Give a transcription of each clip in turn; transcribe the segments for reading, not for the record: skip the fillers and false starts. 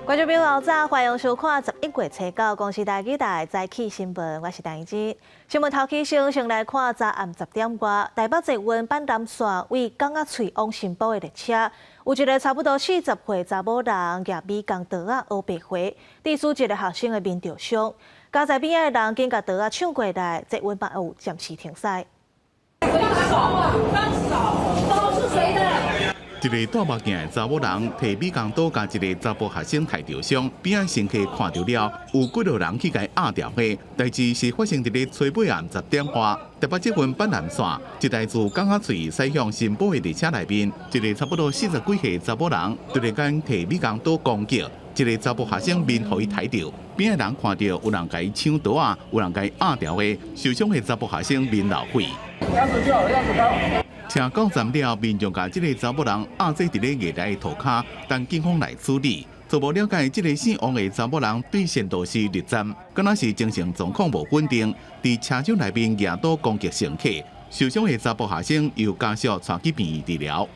觀眾朋友早，歡迎收看11月初9公視台語台早起新聞，我是陳怡之。新聞頭起先，先來看昨暗10點外，台北捷運板南線位港仔喙往新埔的列車，有一个差不多40歲查某人舉美工刀仔烏白回，致使一个學生的面著傷。駕駛邊仔的人緊共刀仔搶過來，捷運嘛有暫時停駛。放手，刀是誰的？一个戴目鏡的查某人提美工刀，共一个查埔學生刣著傷，邊仔乘客看著了，有幾个人去共伊壓牢的。代誌是發生佇咧初八暗10點外，台北捷運板南線一台自港仔喙駛向新埔的列車內面，一个差不多40幾歲查某人突然間提美工刀攻擊，一个查埔學生面予伊刣著，邊仔人看著有人共伊搶刀仔，有人共伊壓牢的，受傷的查埔學生面流血。車到站了，民眾共這个查某人押坐佇咧月台的塗跤，等警方來處理。初步了解，這个姓王的查某人對善導寺入站，敢若是精神狀況無穩定，佇車廂內面舉刀攻擊乘客，受傷的查埔學生由家屬帶去病院治療。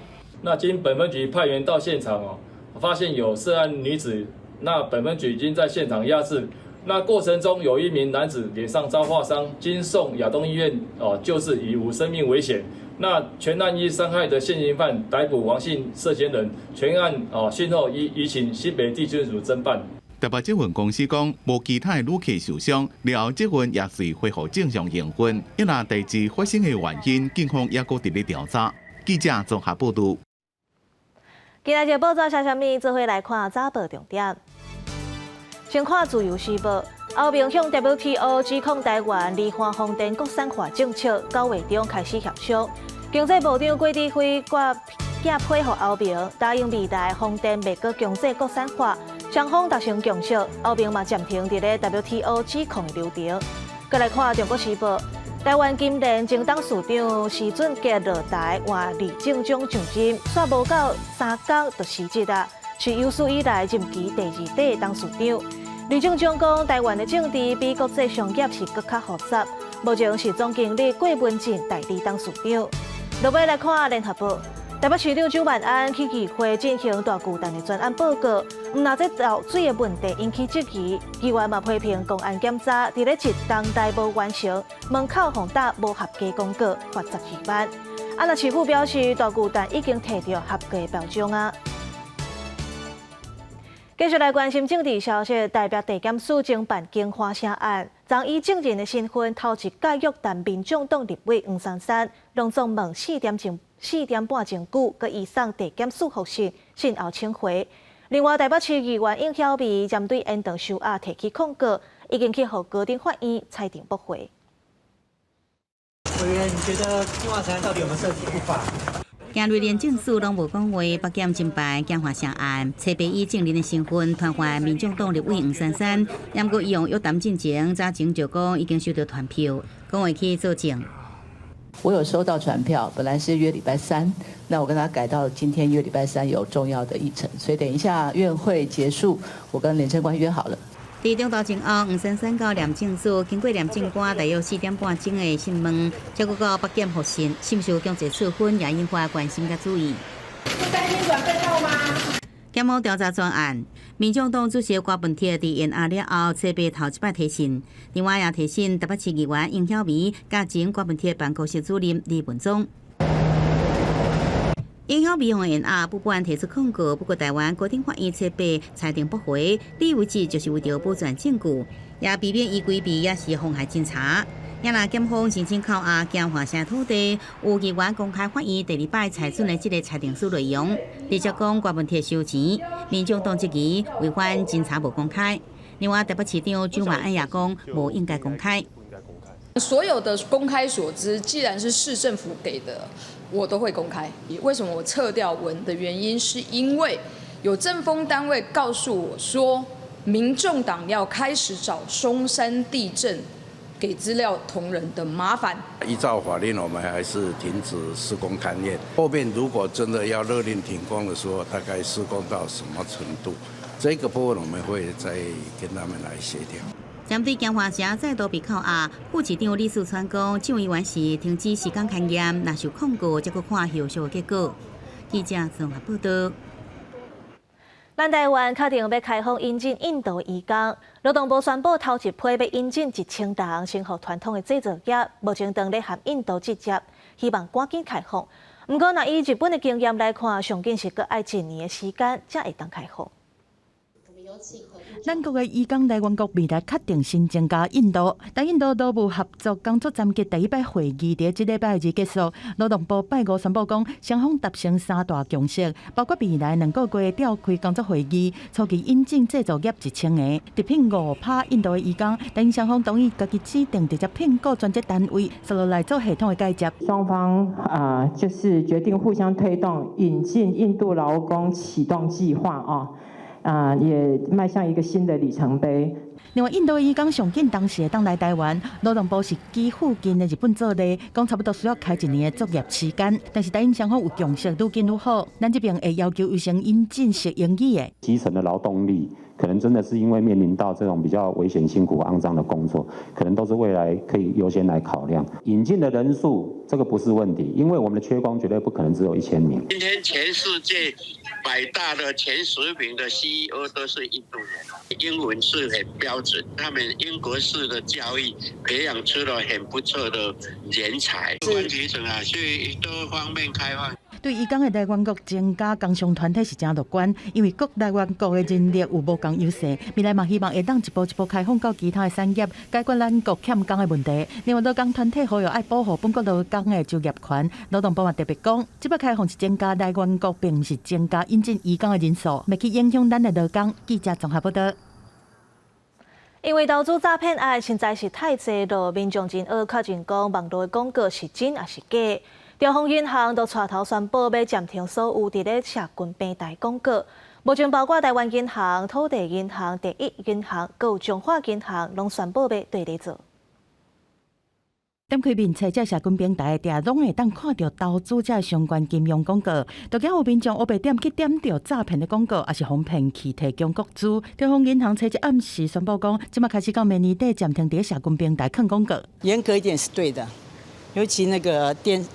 那經本分局派員到現場哦，發現有涉案女子，那本分局已經在現場壓制。那過程中有一名男子臉上遭劃傷，經送亞東醫院哦救治，已無生命危險。那全案依傷害的現行犯逮捕王姓涉嫌人，全案哦訊後移移請新北地檢署偵辦。台北捷運公司講，無其他的旅客受傷，了後捷運也隨恢復正常營運。啊若代誌發生的原因，警方也閣佇咧調查。記者綜合報導。今仔日報紙寫啥物？做伙來看早報重點。先看自由時報，歐盟向 WTO 指控台灣罹患風電國產化政策，9月中開始協商。經濟部長郭智輝掛寄批予歐盟，答應未來風電袂閣強制國產化，雙方達成共識。歐盟嘛暫停佇咧 WTO 指控的流程。閣來看中國時報，台灣金聯前董事長徐俊傑落台換李政長上任，煞無夠3工就辭職啊，是有史以來任期第二短董事長。李政長講，台灣的政治比國際商業是閣較複雜。目前是總經理郭文進代理董事長。落尾來看聯合報，台北市長蔣萬安去議會進行大巨蛋的專案報告，毋但這漏水的問題引起質疑，議員嘛批評公安檢查佇咧一冬內無完成，門口予打無合格廣告，罰12萬。啊，若市府表示，大巨蛋已經提著合格標準啊。繼續來關心政治消息，台北地檢署偵辦京華城案，昨以證人的身份頭一擺約談民眾黨立委黃珊珊，攏總問4點半鐘久，閣移送地檢署覆訊，訊後請回。另外，台北市議員應曉薇針對延長收押提起控告，已經去予高等法院裁定駁回。委員，你覺得京華城到底有沒有涉及不法？今日廉政署攏無講話，北檢偵辦京華城案，初擺以證人的身份傳喚民眾黨立委黃珊珊，毋過伊用約談進前，早前就講已經收到傳票，講會去作證。我有收到傳票，本來是約禮拜三，那我跟他改到今天約禮拜三有重要的議程，所以等一下院會結束，我跟廉政官約好了。佇中晝前後，黃珊珊到廉政署，經過廉政官大約4點半鐘的訊問，才閣到北檢覆訊，是毋是有強制處分，也引發關心佮注意。擔心轉被告嗎？檢方調查專案，民眾黨主席郭文鐵佇延押了後，初擺頭一擺提訊，另外也提訊台北市議員應曉薇，佮前郭文鐵辦公室主任李文忠。應曉薇予延押，不滿提出控告，不過台灣高等法院初擺裁定駁回，理由指就是為著保全證據，也避免伊規避抑是妨害偵查。也若檢方申請扣押京華城土地，有議員公開法院第二擺裁准的這个裁定書內容，直接講郭文鐵收錢，民眾黨質疑違反偵查無公開。另外，台北市長蔣萬安也講無應該公開。所有的公開所知，既然是市政府給的，我都會公開。為什麼我撤掉文的原因，是因為有政風單位告訴我說，民眾黨要開始找松山地震給資料同仁的麻煩。依照法令，我們還是停止施工勘驗。後面如果真的要勒令停工的時候，大概施工到什麼程度，這個部分我們會再跟他們來協調。針對京華城再度被扣押，副市長李四川講，眾議員是停止施工勘驗，若受控告，才閣看後續結果。記者綜合報道。咱台灣確定欲開放引進印度移工，勞動部宣布頭一批欲引進1000人，先予傳統的製造業，目前正咧和印度對接，希望趕緊開放。毋過，若以日本的經驗來看，上緊是閣愛一年的時間，才會當開放。咱國的移工來源國未來確定新增加印度，但印度勞務合作工作層級第一擺會議佇這禮拜二結束，勞動部拜五宣布講，雙方達成三大共識，包括未來2個月召開工作會議，初期引進製造業1000个，直聘5%印度的移工，但雙方同意家己指定直接聘雇專職單位，紲落來做系統的銜接。雙方啊，就是決定互相推動引進印度勞工啟動計劃啊。啊，也邁向一個新的里程碑。另外，印度移工上緊當時會當來台灣，勞動部是基附近的日本做例，講差不多需要開一年的作業時間。但是台印雙方有共識，愈緊愈好。咱這邊會要求優先引進識英語的基層的勞動力，可能真的是因為面臨到這種比較危險、辛苦、骯髒的工作，可能都是未來可以優先來考量。引進的人數，這個不是問題，因為我們的缺工絕對不可能只有1000名。今天全世界100大的前10名的 CEO 都是印度人，英文是很標準，他們英國式的教育培養出了很不錯的人才。問題是啊，所以多方面開放。對移工的來源國增加，工商團體是誠樂觀，因為各來源國的人力有無仝優勢，未來嘛希望會當一步一步開放到其他的產業，解決咱國欠工的問題。另外，勞工團體呼籲愛保護本國勞工的就業權。勞動部嘛特別講，這擺開放是增加來源國，並毋是增加引進移工的人數，袂去影響咱的勞工。記者綜合報道。因為投資詐騙案實在是太濟了，民眾真愛確認講網路的廣告是真抑是假。兆豐銀行就帶頭宣布欲暫停所有佇咧社群平台廣告，目前包括台灣銀行、土地銀行、第一銀行、閣有彰化銀行，攏宣布欲綴咧做。點開面冊這社群平台，定攏會當看著投資這相關金融廣告，都驚有民眾烏白點去點著詐騙的廣告，抑是予騙去提供個資。兆豐銀行初一暗時宣布講，這馬開始到明年底暫停佇社群平台囥廣告。嚴格一點是對的，尤其那個電，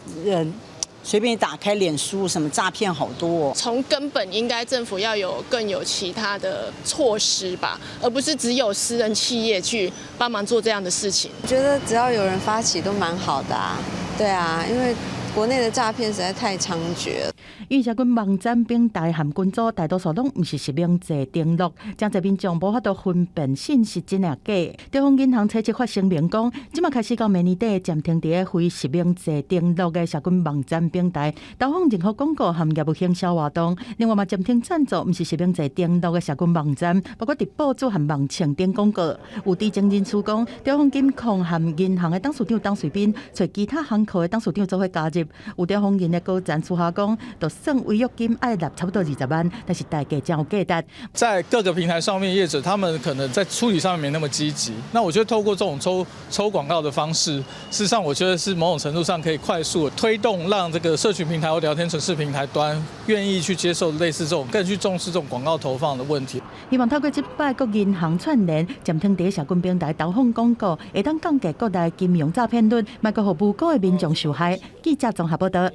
隨便打開臉書，什麼詐騙好多哦。從根本應該政府要有更有其他的措施吧，而不是只有私人企業去幫忙做這樣的事情。我覺得只要有人發起都蠻好的啊，對啊，因為國內的詐騙實在太猖獗了。因為社群網站平台和群組大多數攏毋是實名制登錄，誠濟民眾無法度分辨信息真抑假。兆豐銀行初七發聲明講，這馬開始到明年底暫停佇咧非實名制登錄的社群網站平台投放任何廣告和業務行銷活動。另外嘛，暫停贊助毋是實名制登錄的社群網站，包括佇報紙和網冊頂廣告。有知情人士講，兆豐金控和銀行的董事長董瑞斌，揣其他行庫的董事長做伙加入。有兆豐銀的高層私下講，就算違約金愛納差不多20萬，但是代價真有價值。在各個平台上面，業者他們可能在處理上面沒那麼積極。那我覺得透過這種抽抽廣告的方式，事實上我覺得是某種程度上可以快速推動，讓這個社群平台或聊天程式平台端願意去接受類似這種更去重視這種廣告投放的問題。希望透過這擺各銀行串聯，暫停佇社群平台投放廣告，會當降低國內金融詐騙率，莫閣予無辜的民眾受害。記者綜合報道。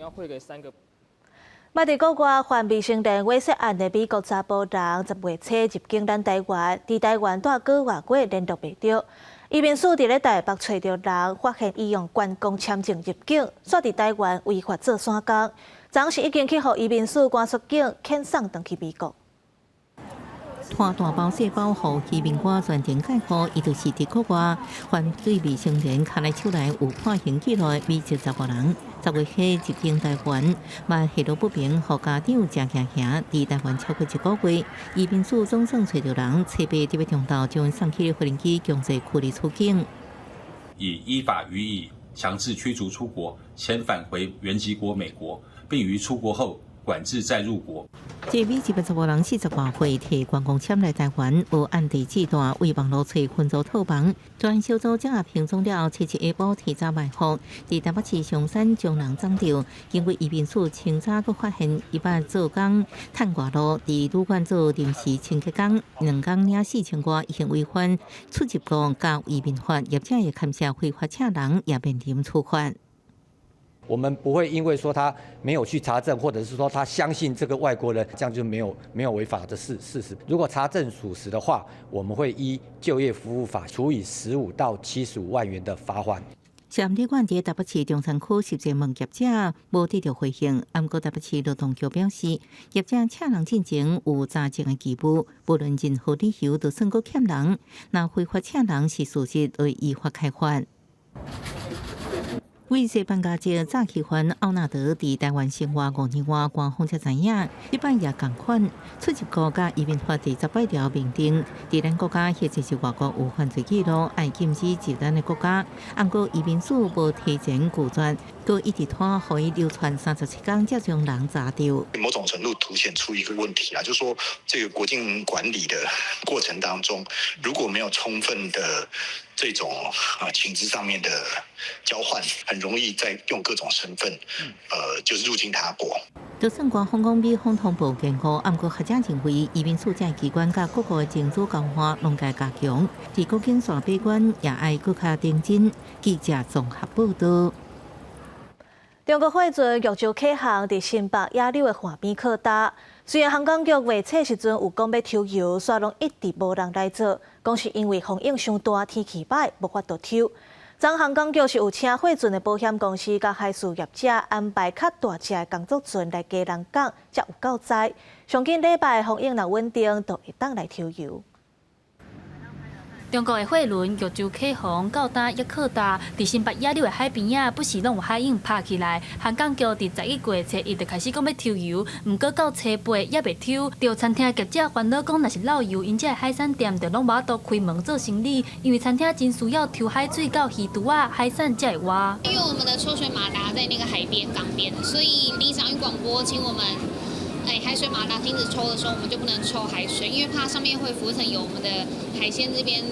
嘛佇國外犯未成年猥褻案的美國查埔人，10月初入境咱台灣，佇台灣蹛個外月聯絡袂著。移民署佇咧台北揣著人，發現伊用觀光簽證入境，煞佇台灣違法做散工，昨時已經去予移民署趕出境，遣送轉去美國。拖大包細包，予移民官全程介護，伊就是佇國外犯對未成年牽來手來有判刑記錄的美籍查埔人，10月底入境台灣，嘛下落不明，予家長誠驚嚇，佇台灣超過一個月，移民署總算揣著人，初八佇欲中晝將𪜶送去無人機強制驅離出境，以依法予以強制驅逐出國，遣返回原籍國美國，並於出國後管制再入國。這美籍查埔人40外歲，提觀光簽來台灣，無按地址蹛，為網路揣群組套房。專小組掌握行蹤了後，初七下晡提早埋伏，佇台北市松山將人摠著。經過移民署清查，閣發現伊捌做工趁外勞，佇旅館做臨時清潔工，2工領4000外，已經違反出入國佮移民法，業者也牽涉非法請人，也面臨處罰。我們不會因為說他沒有去查證，或者是說他相信這個外國人，這樣就沒有違法的事實。如果查證屬實的話，我們會依就業服務法處以15到75萬元的罰鍰。涉案旅館佇台北市中山區實際問業者無得著回應，毋過台北市勞動局表示，業者請人進前有查證的義務，無論任何理由都算閣欠人，若非法請人是事實，會依法開罰。為西班牙籍詐欺犯奧納德佇台灣生活5年外，官方才知影，這擺也仝款出入國佮移民法第10八條明定，佇咱國家或者是外國有犯罪記錄，愛禁止入咱的國家。毋過移民署無提前拒絕，閣一直拖，予伊流竄37工，才將人查著。某種程度凸顯出一個問題啊，就是說這個國境管理的過程當中，如果沒有充分的這種啊情資上面的交換，很容易再用各種身份，就是入境他國。就算官方講美方通報健康，毋過學者認為移民署這機關佮各國的情資交換攏該加強，佇國境線把關也愛閣較認真。記者綜合報導。中國貨輪玉州啟航佇新北野柳的岸邊靠礁，雖然航港局月初時陣有講欲抽油，煞攏一直無人來做，講是因為風湧傷大，天氣䆀，無法度抽。昨航港局是有請貨輪的保險公司佮海事業者安排較大隻的工作船來基隆港，才有夠載。上緊禮拜風湧若穩定，就會當來抽油。中國的貨輪玉州啟航到今猶靠礁，佇新北野柳的海邊仔，不時攏有海湧拍起來。航港局佇11月初一就開始講欲抽油，毋過到初八猶未抽。著餐廳業者煩惱講，若是漏油，𪜶這个海產店就攏無法度開門做生理，因為餐廳真需要抽海水到魚櫥仔，海產才會活。因為我們的抽水馬達在那個海邊港邊，所以里長一廣播請我們。哎，海水馬達停止抽的時候，我們就不能抽海水，因為怕上面會浮層油，我們的海鮮這邊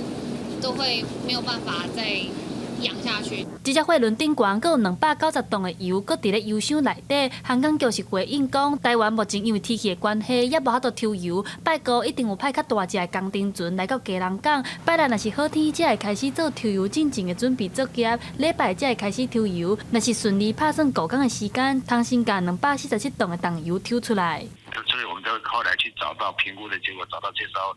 都會沒有辦法再養下去。這隻貨輪頂懸閣有290噸的油，閣佇咧油箱內底。航港局是回應講，台灣目前因為天氣的關係，猶無法度抽油。拜五一定有派較大隻的工程船來到基隆港。拜六若是好天，才會開始做抽油進前的準備作業。禮拜才會開始抽油。若是順利拍算5工的時間，通先共247噸的重油抽出來。所以我們就後來去找到評估的結果，找到這艘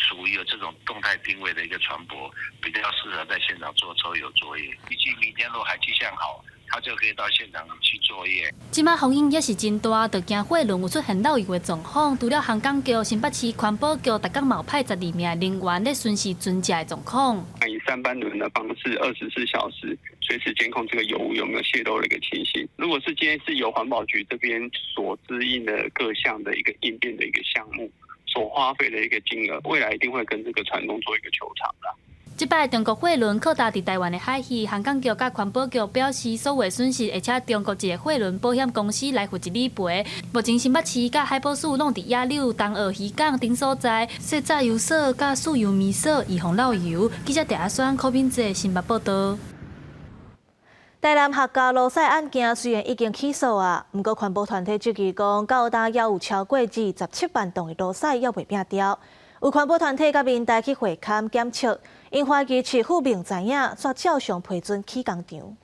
屬於有這種動態定位的一個船舶，比較適合在現場做抽油作業。預計明天若海氣象好，他就可以到現場去作業。這擺風湧也是真大，就驚貨輪有出現漏油的狀況。除了航港局、新北市環保局，逐工嘛有派12名人員咧巡視船隻的狀況。以三班輪的方式，24小時隨時監控這個油污有沒有洩漏的一個情形。如果是今天是由環保局這邊所支應的各項的一個應變的一個項目，所花費的一個金額，未來一定會跟這個船東做一個求償的。這擺中國貨輪靠礁佇台灣的海域，航港局佮環保局表示，所有損失會請中國一个貨輪保險公司來負責理賠。目前新北市佮海保署攏佇野柳、東澳漁港等所在設炸油所佮試油咪所，預防漏油。記者鄭阿雙、柯敏哲新北報導。台南客家路屎案件雖然已經起訴啊，毋過環保團體質疑講，到今猶有超過27萬噸的路屎猶未摒掉。有環保團體佮民代去會勘檢測，𪜶懷疑市府明知影，煞照常批准起工廠。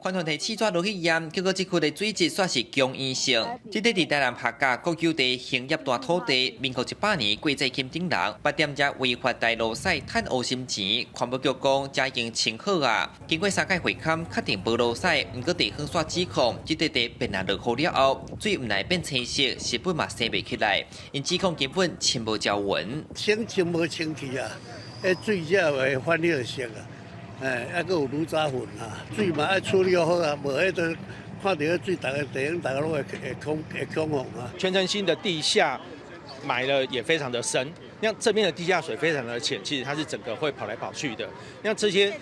環團提試紙落去驗，結果這區的水質煞是強陰性。這塊佇台南客家國有地興業大土地，民國100年郭濟欽等人，捌踮遮違法帶路屎趁烏心錢。環保局講，遮已經清好啊。經過三擺會勘，確定無路屎，毋過地方煞指控，這塊地變來落雨了後，水毋來變青色，食物嘛生袂起來。𪜶指控根本清無招勻。清清無清氣啊，彼水才會反綠色啊。哎，猶閣有滷渣粉啊，水嘛愛處理好啊，無彼個看著彼水，逐个地方逐个攏會恐慌啊。全城新的地下埋了也非常的深，那這邊的地下水非常的淺，其實它是整個會跑來跑去的。那這些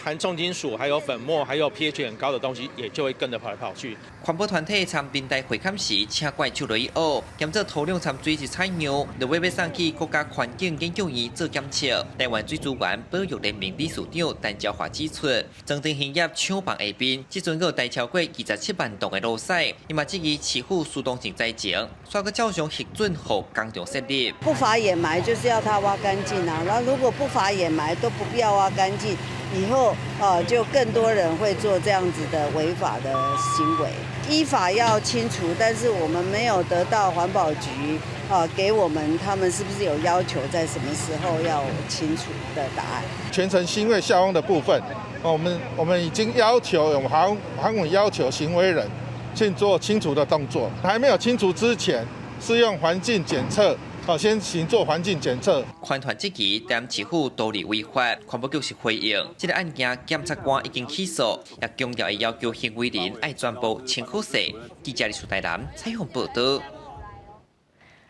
含重金屬、還有粉末、還有 pH 很高的東西，也就會跟着跑來跑去。環保團體參民代會勘時，請怪獸落去學，檢測土壤摻水質採樣，就欲送去國家環境研究院做檢測。台灣水資源保育聯盟理事長陳昭華指出，莊田興業廠房下邊，這陣閣帶超過27萬噸的路屎，伊嘛質疑市府疏通性災情，煞閣照常核准予工廠設立。不法掩埋就是要它挖乾淨啊，那如果不法掩埋都不必要挖乾淨，以後啊就更多人會做這樣子的違法的行為。依法要清除，但是我們沒有得到環保局啊給我們他們是不是有要求在什麼時候要清除的答案。全程腥味下方的部分，我們已經要求用韓文要求行為人去做清除的動作，還沒有清除之前，是用環境檢測。好，先行做環境檢測。環團質疑台市府獨立違法，環保局是回應，這個案件檢察官已經起訴，也強調會要求行為人愛全部清好勢。記者李樹台南採訪報道。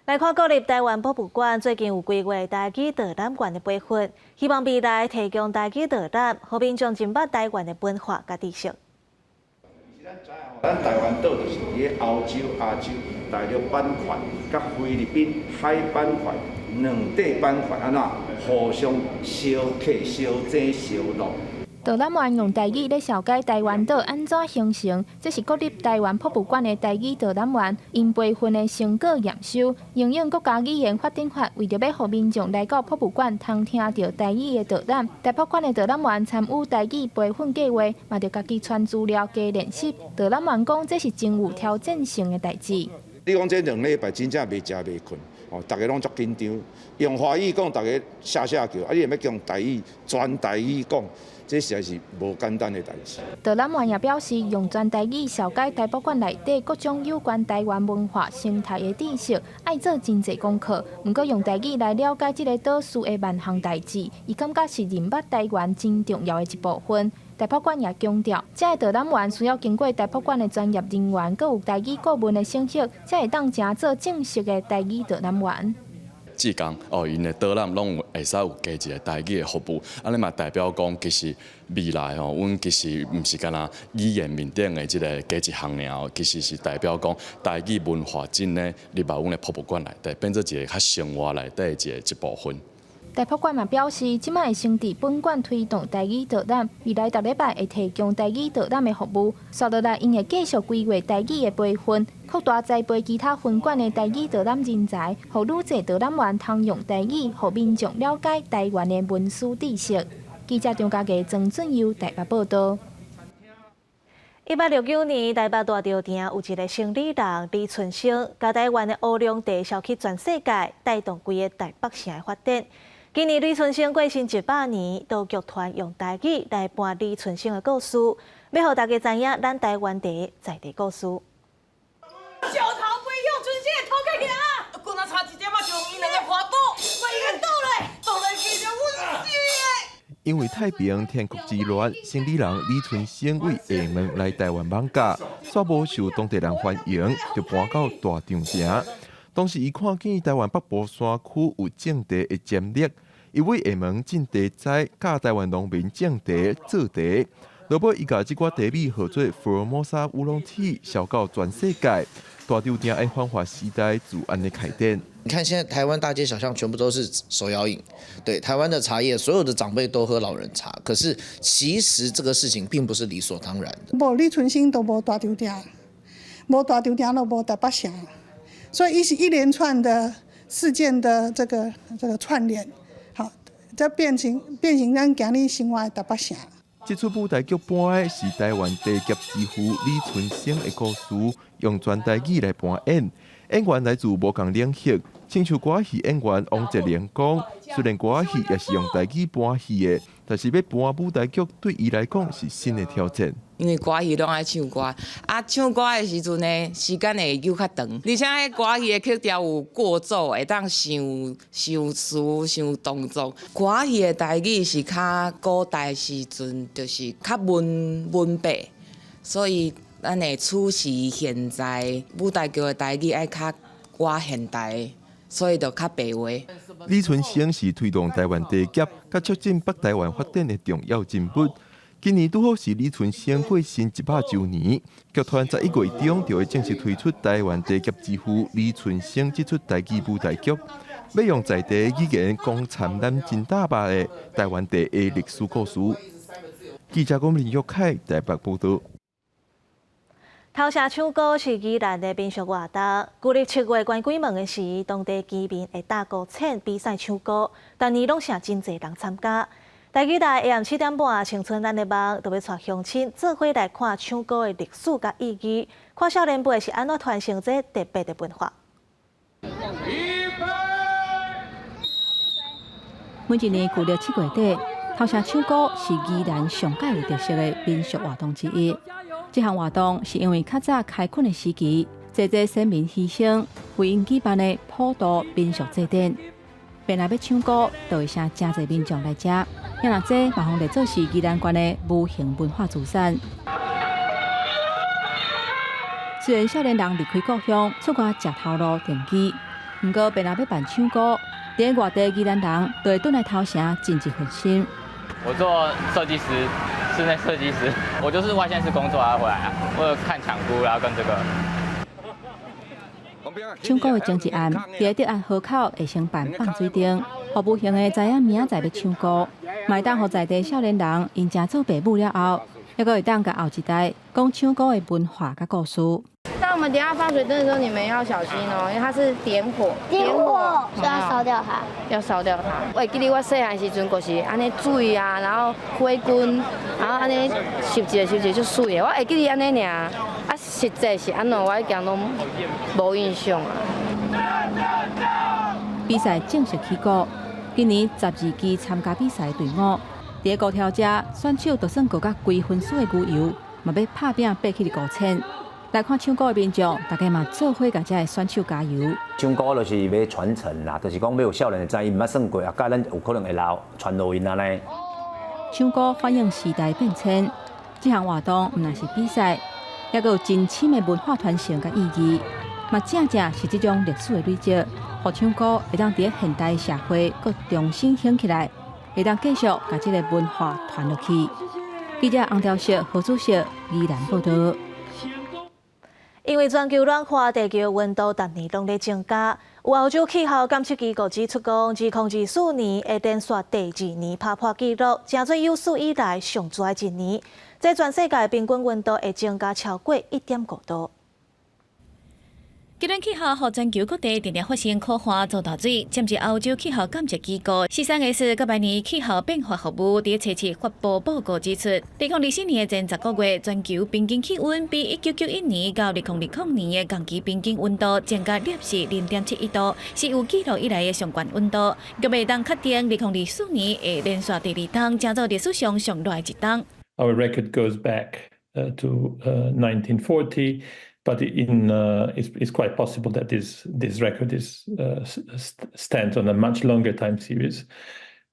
來看國立臺灣博物館最近有規劃台語導覽員的培訓，希望未來提供台語導覽，予民眾認捌臺灣的文化佮知識。咱臺灣島就是佇咧歐洲、亞洲、大陸板塊、佮菲律賓海板塊兩塊板塊，按怎互相相克、相爭、相落。導覽員用台語咧紹介臺灣島按怎形成，這是國立臺灣博物館的台語導覽員𪜶培訓的成果驗收。因應國家語言發展法，為著欲予民眾來到博物館通聽著台語的導覽，台博館的導覽員參與台語培訓計劃，嘛著家己傳資料加練習。導覽員講，這是真有挑戰性的代誌。你講這2禮拜真正袂食袂睏，哦，逐家攏足緊張。用華語講，逐家嚇嚇叫；啊，你若欲用台語，全台語講。這實在是無簡單的代誌。導覽員也表示，用全台語紹介台博館內底各種有關台灣文化生態的知識，愛做真濟功課。毋過用台語來了解這個島嶼的萬項代誌，伊感覺是認捌台灣真重要的一部分。台博館也強調，這个導覽員需要經過台博館的專業人員，閣有台語顧問的審核，才會當成做正式的台語導覽員。志工哦，𪜶的導覽攏有會使有加一个台語的服務，按呢嘛代表講，其實未來吼，阮其實毋是干焦語言面頂的這个加一項爾，其實是代表講台語文化真的入來阮的博物館內底，變做一个較生活內底的一部分。台博館嘛表示，這擺會先佇本館推動台語導覽，未來逐禮拜會提供台語導覽的服務。紲落來，𪜶會繼續規劃台語的培訓，擴大栽培其他分館的台語導覽人才，予愈濟導覽員通用台語，予民眾了解台灣的文史知識。記者張家傑、曾俊佑台北報道。1869年，台北大稻埕有一个生理人李春生，共台灣的烏龍茶銷去全世界，帶動規个台北城的發展。今年李春生過身100年，都劇團用台語來搬李春生的故事，欲予大家知影咱台灣茶在地故事。石頭飛向春生的頭殼爾，閣若差一點仔就予𪜶兩个破倒，我已經倒來，倒來記著阮死的。因為太平天國之亂，生理人李春生為廈門來台灣艋舺，煞無受當地人歡迎，就搬到大稻埕。當時伊看見台灣北部山區有種茶的潛力，伊為廈門種茶栽，教台灣農民種茶做茶。落尾伊共這寡茶米號做福爾摩沙烏龍 tea，銷到全世界。大稻埕的繁華時代就按呢開展。你看現在台灣大街小巷全部都是手搖飲，對台灣的茶葉，所有的長輩都喝老人茶。可是其實這個事情並不是理所當然的。無李春生都無大稻埕，無大稻埕就無台北城，所以伊是一連串的事件的這個串聯，好，才變成咱今日生活的台北城。這齣舞台劇搬的是台灣茶業之父李春生的故事，用全台語來搬演。演員來自無仝領域，親像歌仔戲演員王哲玲講，雖然歌仔戲也是用台語搬戲的，但是欲搬舞台劇對伊來講是新的挑戰。因為歌仔戲攏愛唱歌，啊唱歌的時陣呢，時間會搝較長，而且彼歌仔戲的曲調有過奏，會當想想詞、想動作。歌仔戲的台語是較古代時陣，就是較文文白，所以咱的此時現在舞台劇的台語愛較倚現代，所以就較白話。李春生是推動台灣茶業、佮促進北台灣發展的重要人物。今年拄好是李春生過身100週年，劇團11月中就會正式推出台灣茶業之父李春生這齣台語舞台劇，欲用在地語言講參咱真大百的台灣茶的歷史故事。記者龔林玉凱台北報道。頭城搶孤是宜蘭的民俗活動。舊曆7月懸鬼門的時，當地居民會搭孤船比賽搶孤，逐年攏誠真濟人參加。台語台下暗7點半，青春咱的夢，就欲帶鄉親做伙來看唱歌的歷史佮意義，看少年輩是按怎傳承這特別的文化。每一年舊曆7月底，頭城唱歌是宜蘭上蓋有特色的民俗活動之一。這項活動是因為較早開墾的時期，濟濟先民犧牲，為𪜶舉辦的普渡民俗祭典。便來欲唱歌，就會請誠濟民眾來遮。也若這嘛予列做是宜蘭縣的無形文化資產。雖然少年人離開故鄉，出外食頭路定居，毋過便若欲辦唱歌，佇外地宜蘭人就會轉來頭城盡一份心。我做設計師，室內設計師，我就是外縣市工作啊回來啊，為了看搶孤，然後跟這個。唱歌的前一暗，佇德安河口會先辦放水燈，予無閒的知影明仔載欲唱歌，嘛會當予在地少年人𪜶成做爸母了後，猶閣會當共後一代講唱歌的文化佮故事。當我們等下放水燈的時候，你們要小心哦，因為它是點火，點火，所以要燒掉它，要燒掉它。我會記得我細漢時陣，就是按呢水啊，然後火棍，然後按呢翕一下翕一下就媠的。我會記得按呢爾，啊，實際是按怎，我已經攏無印象啊。比賽正式起鼓，今年12支參加比賽的隊伍，佇高挑遮選手就算過甲規分數的牛油，嘛欲拍拚875千。來看唱歌的民眾，大家嘛做伙共遮的選手加油。唱歌就是欲傳承啦，就是講欲予少年的知𪜶毋捌耍過，啊，佮咱有可能會留傳予𪜶按呢。唱歌反映時代變遷，這項活動毋但是比賽，猶閣有真深的文化傳承佮意義，嘛正正是這種歷史的累積，予唱歌會當佇現代社會閣重新興起來，會當繼續共這個文化傳落去。記者洪兆碩、何祖碩宜蘭報導。因為全球暖化，地球溫度逐年攏咧增加。有歐洲氣候監測機構指出，講2024年會連續第二年拍破紀錄，成做有史以來上熱的一年。這全世界平均溫度會增加超過1.5度。極端氣候予全球各地定定發生苦旱、做大水，甚至歐洲氣候監測機構4、3月四佮明年氣候變化服務佇初七發布報告指出，2024年的前10個月，全球平均氣溫比1991年到2020年的同期平均溫度增加攝氏0.71度，是有記錄以來的上懸溫度。閣會當確定2024年會連續第二冬，成做歷史上上熱的一冬。 Our record goes back to 1940. But it's quite possible that this record stands on a much longer time series.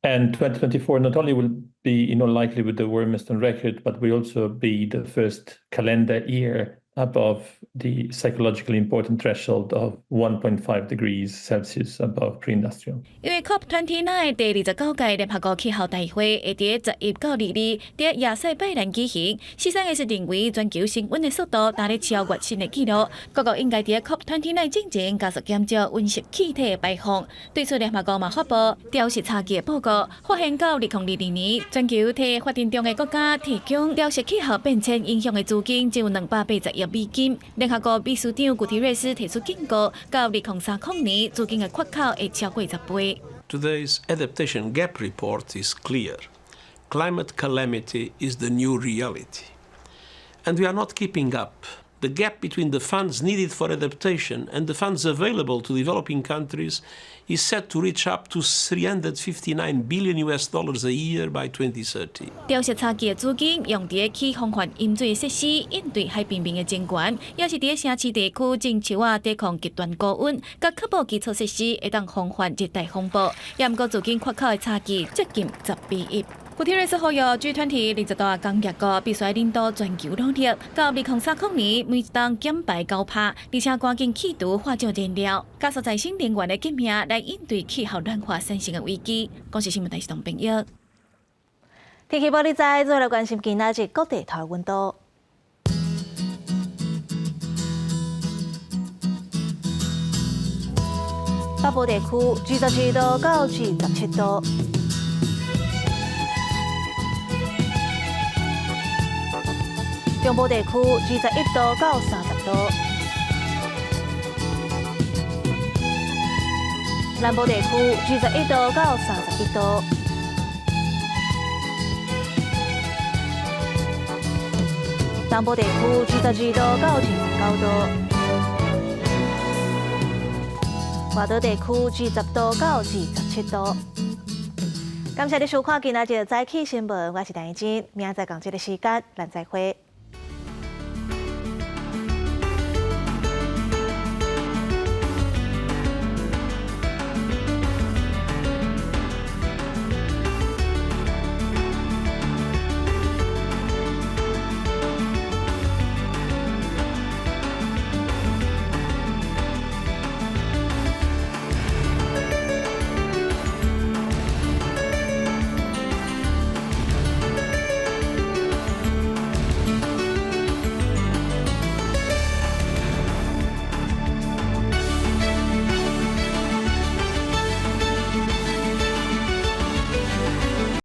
And 2024 not only will be likely with the warmest on record, but will also be the first calendar year above the psychologically important threshold of 1.5 degrees Celsius above pre-industrial。因為 COP29 第29屆聯合國氣候大會會佇11到22佇亞塞拜然舉行。4、3月認為全球升溫的速度達咧超越新的紀錄，各國應該佇 COP29 進前加速減少溫室氣體的排放。對此，聯合國嘛發布調適差距的報告，發現到2022年，全球替發展中的國家提供調適氣候變遷影響的資金只有280億美金。聯合國秘書長古特瑞斯提出警告，到2030年，資金的缺口會超過10倍。 Today's adaptation gap report is clear. Climate calamity is the new reality, and we are not keeping up. The gap between the funds needed for adaptation and the funds available to developing countries is set to reach up to 359 billion US dollars a year by 2030. 調適差距的資金用佇起防範淹水設施，應對海平面的增懸，也是佇城市地區種樹仔抵抗極端高溫，佮確保基礎設施會當防範熱帶風暴。也毋過資金缺口的差距接近10比1。古特瑞斯呼籲 G20 20大工業國必須領導全球努力，到2030年每一冬減排9%，而且趕緊去除化石燃料，加速再生能源的革命來應對氣候暖化產生的危機。公視新聞台是董編譯。天氣報你知，做來關心今仔日各地頭溫度。北部地區22度到27度。中部地區21度到30度，南部地區21度到31度，东部地区22度到29度，外岛地区20度到27度。感謝你收看今仔日的早起新聞，我是陳怡靜，明仔載仝這个時間，咱再會。